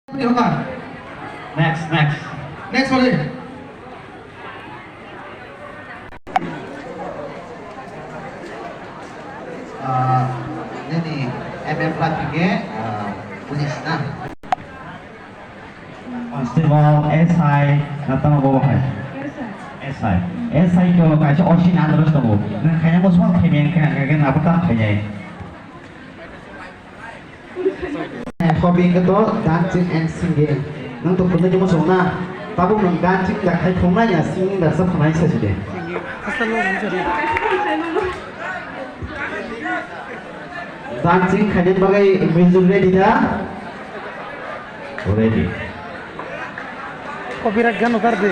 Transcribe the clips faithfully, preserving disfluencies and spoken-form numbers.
Next, next. Next, sorry. Ah, nini M M Pratik, ah, police na. Constable, S I, na tamo bobo hai? S I. S I to kaisa osin andros tongo. Nang khaina mo song khaimeng kha, kha, kha, na bata khainai. Hobby hwnkhe to dancing and singing. Nwng to phunukgwi muchungo na? Tabuk nwng dancing da khai phunuknai ya singing da sa phunuknai sa si de? Dancing khaina bagwi music ready da? Ready. Copyright gano kar de.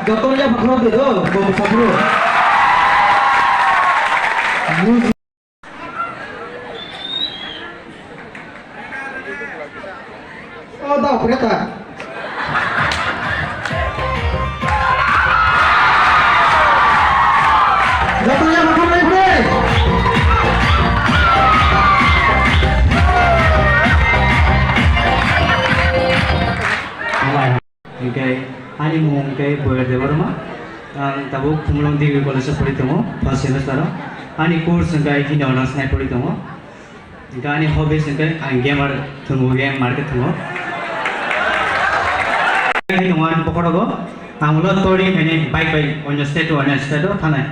Joto ya bukhro de do, bo sabro. Music. Oh, da, operator. Joto ya, motor naik, bre. Hwnkhe ani mung hwnkhe Boyer Debbarma. Ang tabuk Khumulwng Degree College o pori tongo, first semester o. Ani course hwnkhe I T ni honours nai pori tongo. Hwnkhe ani hobbies hwnkhe ang gamer thwngo, game market thwngo. Hwnkhe tongo ani pocket o, ang ulo touring khainai bike bai onyo state to onyo state o thanai.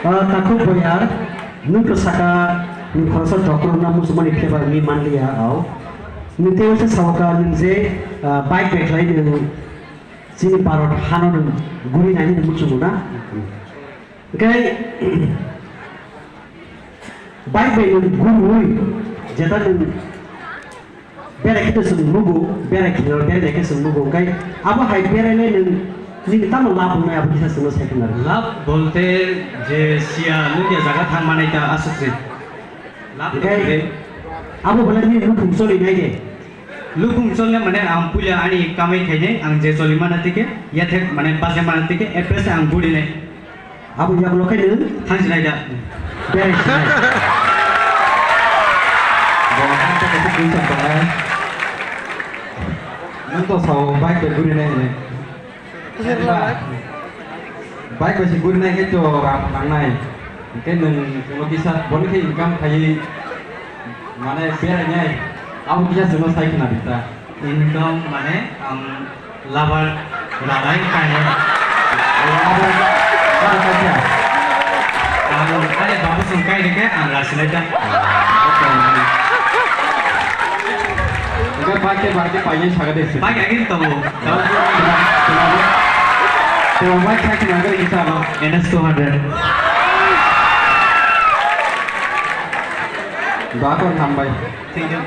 Ah, takhuk Boyar, nwng to saka, nwng khoroksa doctor wngna muchungmani khebar wngwi manliya, au. Nwng tei waisa saoka, nwng je, ah, bike bai khlai nwng chini Bharat hano nwng guri nai hwnwi muchungo na? Hwnkhe, bike bai nwng guriwi jeta nwng berai khe to chwng nugo, berai khe, berai khe chwng nugo, hwnkhe abo hai berai le nwng nini tamo lab wngnai abo kisa chwngno sai khna rw. Lab bolte je siya nukya jaga thang manai ta aswk se. Lab hwnkhe bolte abo belai nini nukhung choli nai de. Nukhung cholne mane ang puila ani kamai khainai, ang je choli mana tike, yathek mane baje mana tike, apes ang guri nai. Abo yagulo khe nwng? Thang sinai da. Berai sinai. Bo thang ta khe twi sa tongnai. Nwng to sao bike bai guri nai hinwi. Bike bai se guri nai khe to rang nangnai. Hwnkhe nwng chwngno kisa boni khe income khaiwi mane berai nai. Abo kisa chwngno sai khna di ta. Income mane ang Labar ralai kaya. Labar, labar kaya. Ang ani babu song kai dike ang rasinai ta. Enggak pakai pakai pakai saga deh. Pakai lagi tahu. Tahu. Tahu pakai pakai kita apa? N S two hundred. Bakor nambai. Thank you.